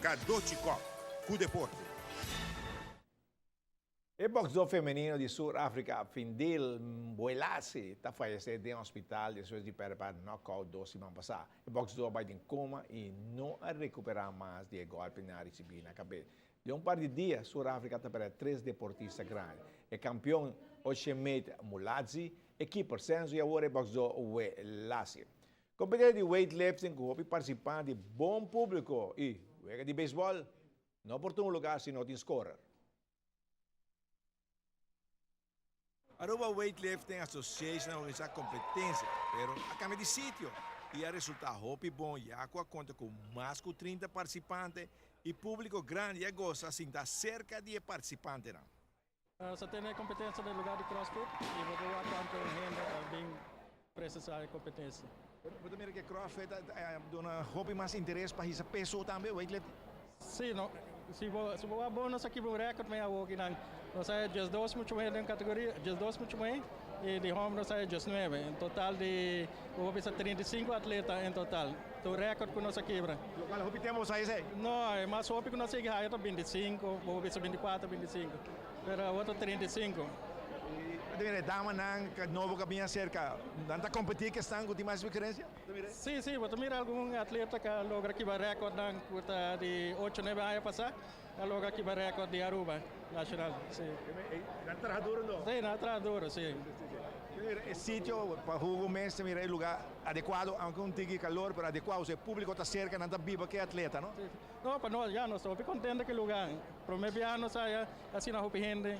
Cadochi Kock, cu deporte. E boxdor femenino di Sur Africa, Phindile Mbwelasi, ta fayece den hospital despues di perde pa knockout dos siman pasa. E boxdor a bay den coma y no a recupera mas di e golpe nan a ricibi na cabes. Den un par di dia, Sur Africa ta perde tres deportista grandi, e campeon Oshemate Mulaudzi, e keeper Senzo y awor e boxdor Welasi. Competencia di weightlifting cu hopi participante, bon publico y wega di baseball no por tuma lugar si no tin scorer. Aruba Weightlifting Association a organisa competencia, pero a cambia di sitio y a resulta hopi bon ya cu a conta cu mas cu 30 participante y publico grandi a gosa sinta cerca di e participantenan. Nos a tene competencia den lugar di CrossFit y bo por wak cuanto hende a bin presencia e competencia. Bo ta mira cu e CrossFit a duna hopi mas interes pa hisa peso tambe, weightlifting? Si, no, si bo si bo wak bon nos a kibra un record mei awo kinan. Nos a 12 mucha muher den categoria, 12 mucha muher y di homber nos a 19. En total di, bo por bisa 35 atleta en total. Ta un record cu nos a kibra. Locual hopi tempo bo sa esey? No, e mas hopi cu nos a sigui haya ta 25, bo por bisa 24, 25. Pero awor ta 35. Y ta mira e damanan nobo cu a bini acerca, nan ta competi cu esnan cu tin mas experiencia? Bo ta mira? Si, si, bo ta mira algun atleta cu a logra kiba recordnan cu ta di ocho, nuebe aña pasa, a logra kiba record di Aruba nacional, si. Nan traha duro no? Si, nan a traha duro, si. E sitio pa Hugo mes ta mira e lugar adecuado, aunke un tiki calor, pero adecuado, osea e publico ta cerca, nan ta biba cu e atleta, no? Si, si. No, pa nos, ya, nos ta hopi contento cu e lugar. Prome biaha nos haya asina hopi hende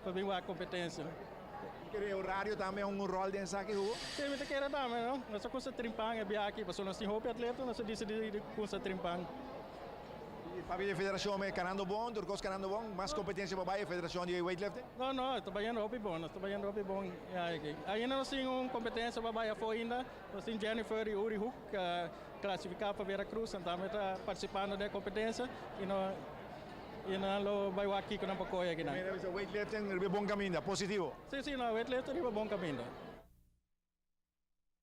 pa bin wak competencia. Bo kere e horario tambe a hunga un rol den esaki, Hugo? Si, mi ta kere tambe, no. Nos a custa trimpan e biaha aki, pasobra nos tin hopi atleta, nos a dicidi di custa trimpan. Y pabia di e federacion me canando bon, tur cos canando bon, mas competencia pa bay e federacion di weightlifting? No, no, ta bayendo hopi bon, nos ta bayendo hopi bon aki. Ainda nos tin un competencia pa bay afo ainda, nos tin Jennifer y Uri Hoek clasifica pa Veracruz, nan tambe ta participando den e competencia y no y nan lo bay wak kico nan por coge akinan. Weightlifting riba e bon caminda, positivo? Si, si, no, weightlifting riba bon caminda.